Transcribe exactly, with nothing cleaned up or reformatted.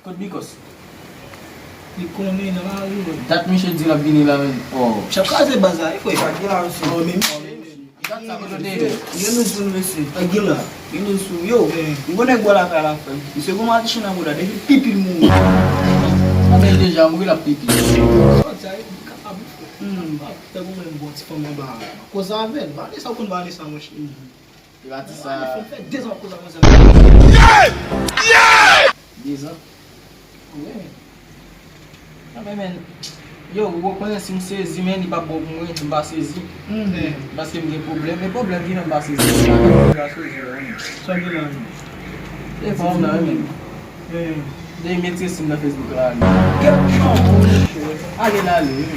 Kot Bikòs? Li konnen nan lari, wi. Dat misye di l ap vini la menm. Oh. Misye ap kraze baz la, wi, frè. Sa gen la, mesye. Oh, men misye, men. Dat sa kote te ye? Gen nouz pou l, mesye. Gen la. Gen nouz pou l. Yo, m konnen nèg bò lakay la, frè. Misye gon matichon nan bouda, depi pipi l mouri. A, men deja mouri, l ap pipi. Sa w di a, li kapab, wi, frè. Kapab. Fè goumen bon ti fanm anba a. Koze avè l. Vanessa, ou konn Vanessa, monchè. Li pa di sa. Fè dezan koze avè sa. Dezan? Wi. Non, men, men, yo, ou konnen si m sezi, men li p ap bon pou mwen, si m pa sezi. Paske m gen pwoblèm, e pwoblèm ki fè m pa sezi. Sa gen la, men. E fanm nan, men. Depi m retire sim nan Facebook la, ale. Kèt chan, monchè. Ale, l ale, wi.